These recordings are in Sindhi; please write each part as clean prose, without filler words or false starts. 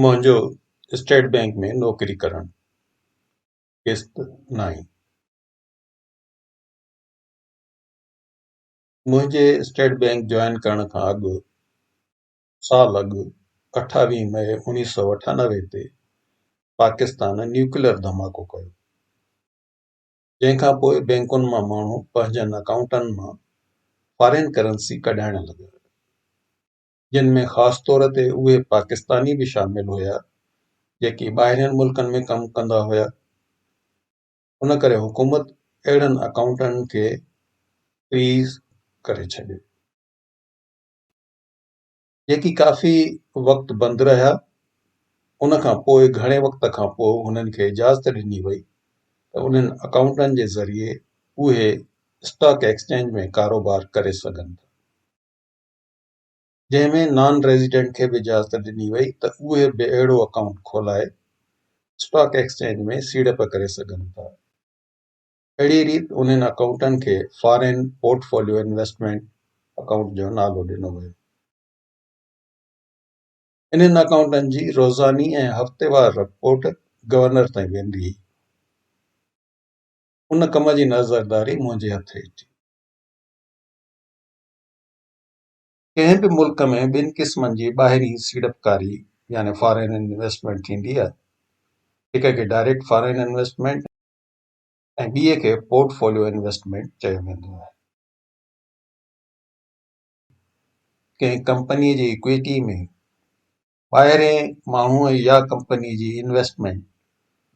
منهنجو اسٽيٽ بئنڪ ۾ نوڪري ڪرڻ، قسط نائين. منهنجي اسٽيٽ بئنڪ جوائن ڪرڻ کان اڳ سال اڳ 28 مئي 1998 تي پاڪستان نيوڪليئر ڌماڪو ڪيو، جنهن کان پوء بئنڪن مان ماڻهو پنهنجن اڪائونٽن مان فارين ڪرنسي ڪڍائڻ لڳا. جن ۾ خاص طور تي اهي پاڪستاني به شامل هيا جيڪي ٻاهرين ملڪن ۾ ڪم ڪندا هيا. ان ڪري حڪومت اهڙن اڪائونٽن کي فريز ڪري ڇڏيو. جيڪي ڪافي وقت بند رهيا. ان کان پوء گهڻي وقت کان پوء هنن کي اجازت ڏني وئي ته انهن اڪائونٽن جي ذريعي اهي اسٽاڪ ايڪسچينج ۾ ڪاروبار ڪري سگهن ٿا. جنهن ۾ نان ريزيڊنٽ کي به اجازت ڏني وئي ته اهي به اهڙو اڪائونٽ کولائي اسٽاڪ ايڪسچينج ۾ سيڙپ ڪري سگهن ٿا. اهڙي ريت انهن اڪائونٽن کي foreign port folio investment account جو نالو ڏنو ويو. انهن اڪائونٽن جي روزاني ۽ هفتيوار رپورٽ گورنر تائين ويندي هئي. ان ڪم جي نظرداري منهنجي هٿ هيٺ هئي. ڪنهن به ملڪ ۾ ٻن قسمن جي ٻاهرين سيڙپڪاري يعني فارين انويسٽمينٽ ٿيندي آهي، هڪ کي ڊائريڪٽ فارين انويسٽمينٽ ۽ ٻئي کي پورٽ فوليو انويسٽمينٽ چيو ويندو آهي. ڪنهن ڪمپني جي ايڪوئٽي ۾ ٻاهرين ماڻهوء يا ڪمپني جي انويسٽمينٽ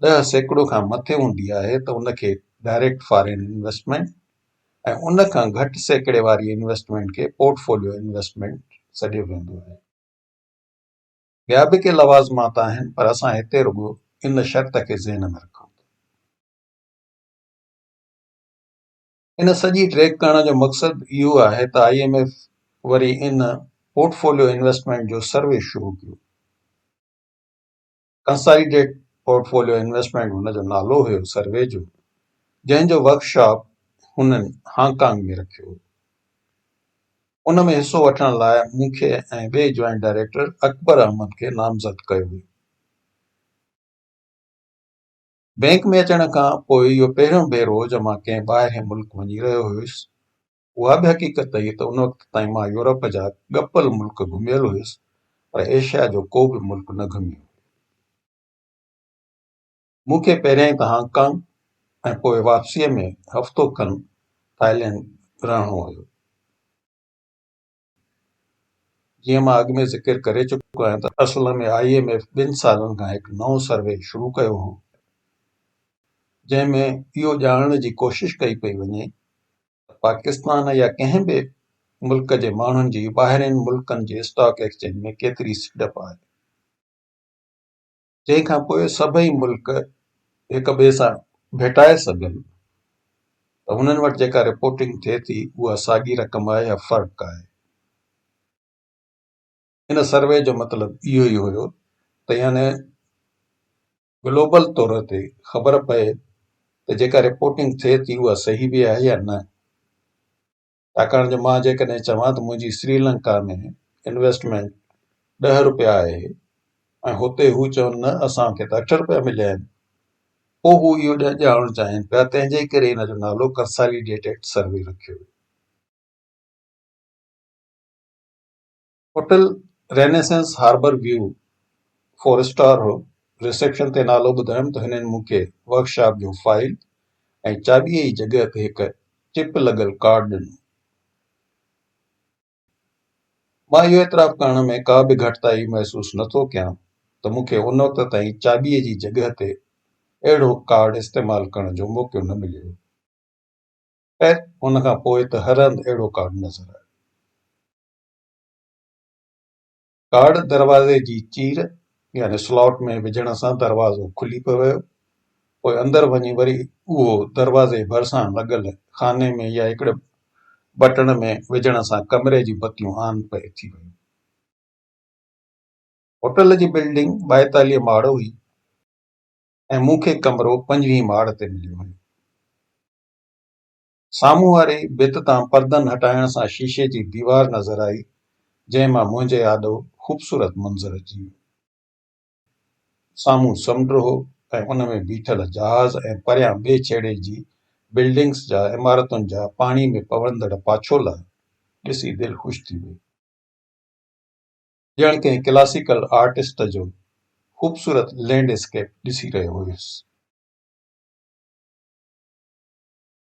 10% کان مٿي هوندي آهي ته ان کي ڊائريڪٽ فارين انويسٽمينٽ ۽ ان کان گهٽ سيڪڙي واري انويسٽمينٽ کي پورٽ فوليو انويسٽمينٽ سڏيو ويندو آهي. ٻيا به ڪي لوازمات آهن پر اسان هتي رڳو ان شرط کي ذهن ۾ رکون ٿا. ان سڄي ٽريڪ ڪرڻ جو مقصد اهو آهي ته I M F وري ان پورٽ فوليو انويسٽمينٽ جو سروي شروع ڪيو. ڪنساليڊيٽ پورٽ فوليو انويسٽمينٽ هن جو نالو هيو سروي جو، جنهن جو ورڪشاپ هنن هانگ ڪانگ ۾ رکيو هو. ان ۾ حصو وٺڻ لاء مون کي ۽ ٻئي جوائنٽ ڊائريڪٽر اڪبر احمد کي نامزد ڪيو ويو. بئنڪ ۾ اچڻ کان پوء اهو پهريون ڀيرو هو جو مان ڪنهن ٻاهرئين ملڪ وڃي رهيو هيس. اها به حقيقت هئي ته ان وقت تائين مان يورپ جا ڳپل ملڪ گهميل هيس پر ايشيا جو ڪو به ملڪ نه گهميو هيو. مون کي پهريائين ته هانگ ڪانگ ۽ پوء واپسيء ۾ هفتو کن ٿائلينڊ رهڻو هيو. جيئن مان اڳ ۾ ذڪر ڪري چڪو آهيان ته اصل ۾ I M F ٻن سالن کان هڪ نئون سروي شروع ڪيو هو، جنهن ۾ اهو ڄاڻڻ جي ڪوشش ڪئي پئي وڃي ته پاڪستان يا ڪنهن به ملڪ جي ماڻهن جي ٻاهرين ملڪن جي اسٽاڪ ايڪسچينج ۾ ڪيتري سيڙپ آهي، جنهن کان پوء سڀئي ملڪ هڪ ٻئي سان ڀيٽائي سگهن ته انهن وٽ جيڪا رپورٽنگ ٿئي ٿي اها ساڳي رقم آهي يا فرق آهي. ان سروي جو مطلب اهو ئي هيو ته يعني گلوبل طور تي خبر پئي ته جيڪا رپورٽنگ ٿئي ٿي اها صحيح به آهي يا نه. ڇاڪاڻ جو مان جيڪڏهن چوان ته منهنجي سري لنڪا ۾ انويسٽمينٽ 10 روپيا آهي ۽ هتي هو چون نه اسان کي ته 8 روپيا مليا آهن، پوء هو اهو ڄاڻڻ چاهين پيا، تنهن جي ڪري ان جو نالو ڪنساليڊيٽيڊ سروي رکيو ويو. Hotel Renaissance Harbour View four star هو. رسيپشن تي نالو ٻڌايم ته هنن مون کي ورڪشاپ جو فائيل ۽ چاٻيء جي جڳهه تي هڪ چپ لڳل ڪارڊ ڏنو. مان اهو اعتراف ڪرڻ ۾ ڪا به گهٽتائي محسوس نه ٿو ڪيان ته مون کي ان وقت تائين چاٻيء جي جڳهه تي اهڙو ڪارڊ استعمال ڪرڻ جو موقعو نه مليو هو. خير ان کان پوء ته هر هنڌ اهڙو ڪارڊ نظر آيو. ڪارڊ دروازي جي چير يعني سلاٽ ۾ وجهڻ سان دروازو کلي پيو. پوء اندر وڃي وري اهو دروازي ڀرسان لڳل خاني ۾ يا هڪڙي بٽڻ ۾ وجهڻ سان ڪمري جون بتيون آن پئي ٿي ويون. هوٽل جي بلڊنگ 42 ماڙ هئي ۽ مون کي ڪمرو 25 ماڙ تي مليو هيو. سامهون واري ڀت تان پردن هٽائڻ سان شيشي جي ديوار نظر آئي، جنهن مان منهنجي آڏو خوبصورت منظر اچي ويو. سامهون سمنڊ هو ۽ ان ۾ بيٺل جهاز ۽ پريان ٻئي ڇيڙي جي بلڊنگس جا عمارتن جا پاڻي ۾ پوندڙ پاڇولا ڏسي دل خوش ٿي وئي. ڄڻ ڪنهن ڪلاسيڪل آرٽسٽ جو خوبصورت لينڊ اسڪيپ ڏسي رهيو هيس.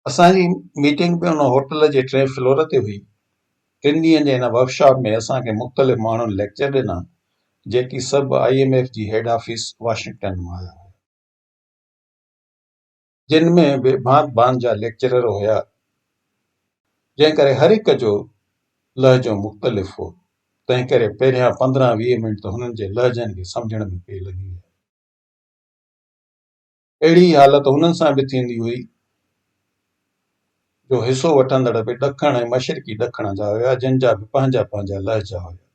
اسان جي ميٽنگ به ان هوٽل جي ٽئين فلور تي هئي. ٽن ڏينهن جي ان ورڪشاپ ۾ اسان کي مختلف ماڻهن ليڪچر ڏنا، جيڪي سڀ I M F جي هيڊ آفيس واشنگٽن مان آيا هيا. جن ۾ به ڀانت ڀانت جا ليڪچرر هيا، جنهن ڪري هر هڪ جو لهجو مختلف هو، تنهن ڪري پهريان 15 20 منٽ هنن جي لهجن کي سمجهڻ ۾ پئي لڳي ويا. اهڙي ئي حالت هنن سان به ٿيندي هئي جو حصو وٺندڙ به ڏکڻ ۽ مشرقي ڏکڻ جا هيا، جن جا به پنهنجا پنهنجا لهجا هيا.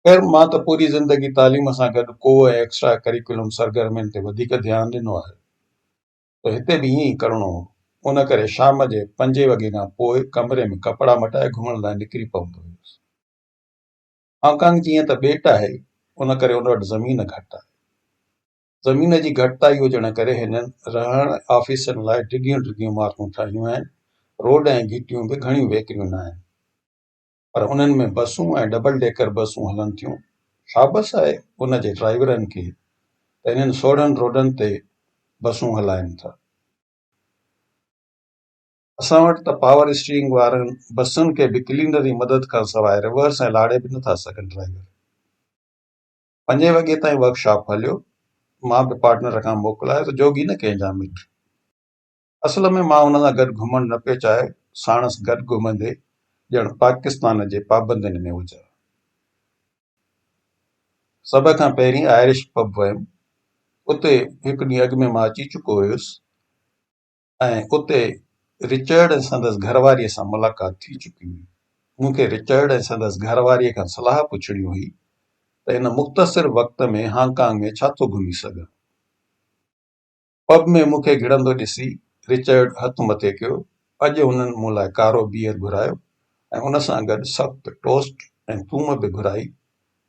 خير مان ته پوري زندگي تعليم سان گڏ ڪو ۽ ايڪسٽرا ڪريڪيولم سرگرمين تي وڌيڪ ڌيان ڏنو آهي ته هتي به ائين ئي ڪرڻو هو. ان ڪري شام جي پنجين وڳي کان پوء ڪمري ۾ ڪپڙا مٽائي گهمڻ لاء نڪري پوندو هيس. هانگ ڪانگ جيئن ته ٻيٽ آهي ان ڪري ان وٽ زمين گهٽ آهي. زمين جي گهٽتائي هجڻ ڪري هنن رهڻ ۽ آفيسن لاء ڊگهيون ڊگهيون عمارتون ٺاهيون آهن. روڊ ۽ گهٽيون به گهڻيون ويڪريون ناهن. پر انهن ۾ بسون ۽ ڊبل ڊيڪر بسون هلن ٿيون. شابس آهي ان جي ڊرائيورن کي ته انهن سوڙهن روڊن تي بسون هلائين ٿا. اسان وٽ ته پاور اسٽيئرنگ وارن بسن کي به ڪلينر جي مدد کان سواء ريورس ۽ لاڙي به نٿا سگهن ڊرائيور. پنجين وڳي تائين ورڪشاپ هليو. مان به پارٽنر کان موڪلايو ته جوڳي نه ڪنهن جا مٽ. اصل ۾ مان هن سان گڏ گهمڻ نه پيو چاهيو، ساڻس گڏ گهمندي ڄڻ پاڪستان جي پابندين ۾ هجان. سڀ کان پهرين آئرش پب ويم. اتي هڪ ڏينهن اڳ ۾ مان اچي چڪو هيس ۽ اتي رچرڊ ۽ سندس گهر واريء سان ملاقات ٿي چڪي هئي. مون کي رچرڊ ۽ سندس گهر واريء کان صلاح پڇڻي هئي ته ان مختصر وقت ۾ هانگ ڪانگ ۾ ڇا ٿو گهمي سگهان. پب ۾ مون کي گهڙندو ڏسي رچرڊ هٿ مٿي ڪيو. اڄ هنن مون لاء ڪارو بيئر گهرايو ۽ ان سان گڏ سخت ٽوسٽ ۽ ٿوم به گهرائي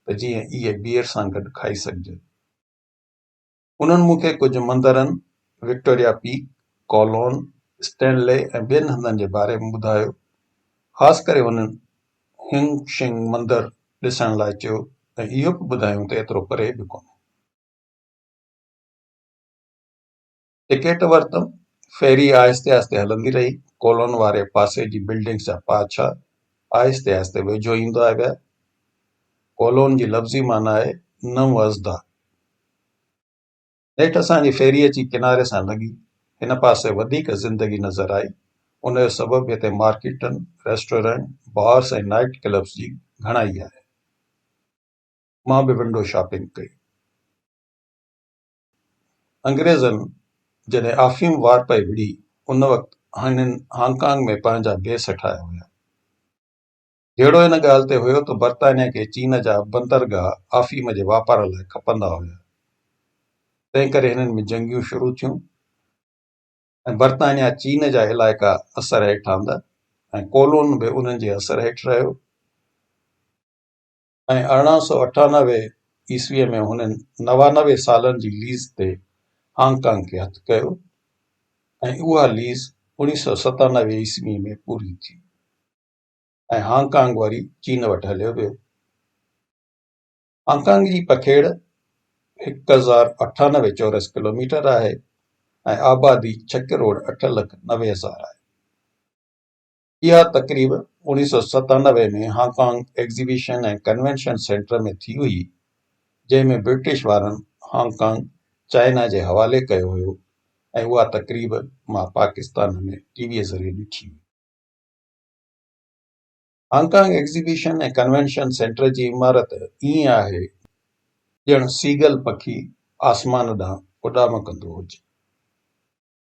ته جيئن اهي بيئر سان گڏ کائي سگهجن. انهن مون کي ڪجهه مندرن، وڪٽوريا پيڪ، ڪولون، اسٽينلي ۽ ٻين هنڌن جي باري ۾ ٻڌايو. خاص ڪري هنن هنگ شنگ مندر ڏسڻ لاء چيو ۽ اهو به ٻڌايائون ته ايترو پري به ڪونهي. ٽڪيٽ ورتم. فيري آهستي آهستي هلندي رهي. ڪولون واري پاسي جي بلڊنگس جا پاڇا آهستي آهستي ويجهو ايندا ويا. ڪولون جي لفظي معنيٰ آهي نو ازدا. نيٺ اسان جي فيري اچي ڪناري سان لڳي. هن پاسي وڌيڪ زندگي نظر آئي. ان جو سبب هتي مارڪيٽن، ريسٽورنٽ، بارس ۽ نائيٽ ڪلبس جي گهڻائي آهي. مان به ونڊو شاپنگ ڪئي. انگريزن جڏهن آفيم وار پئي وڙهي، ان وقت هنن هانگ ڪانگ ۾ پنهنجا بيس ٺاهيا هيا. جهيڙو ان ڳالهه تي هيو ته برطانيا کي چين جا بندرگاهه آفيم جي واپار لاء کپندا هيا. تنهن ڪري هنن ۾ جنگيون شروع ٿيون ۽ برطانيا چين جا علائقا اثر هيٺ آندا ۽ ڪولون به انهن جي اثر هيٺ رهيو. ۽ 1898 عيسويء ۾ هنن 99 سالن جي ليز تي هانگ ڪانگ کي هٿ ڪيو ۽ اها ليز 1997 عيسوي ۾ پوري ٿي ۽ هانگ ڪانگ وري چين وٽ هليو ويو. هانگ ڪانگ جي پکيڙ 1098 چورس ڪلوميٽر آهي ۽ آبادي ڇهه ڪروڙ اٺ لک 90 هزار آهي. اها تقريب 1997 ۾ Hong Kong exhibition ۽ convention centre ۾ ٿي هئي، جنهن ۾ برٽش وارن هانگ ڪانگ چائنا جي حوالي ڪيو هيو ۽ اها تقريب مان پاڪستان ۾ ٽي ويء ذريعي ڏٺي هئي. Hong Kong exhibition ۽ convention centre جي عمارت ائين آهي ڄڻ سيگل پکي آسمان ڏانهن اڏام ڪندو هجي.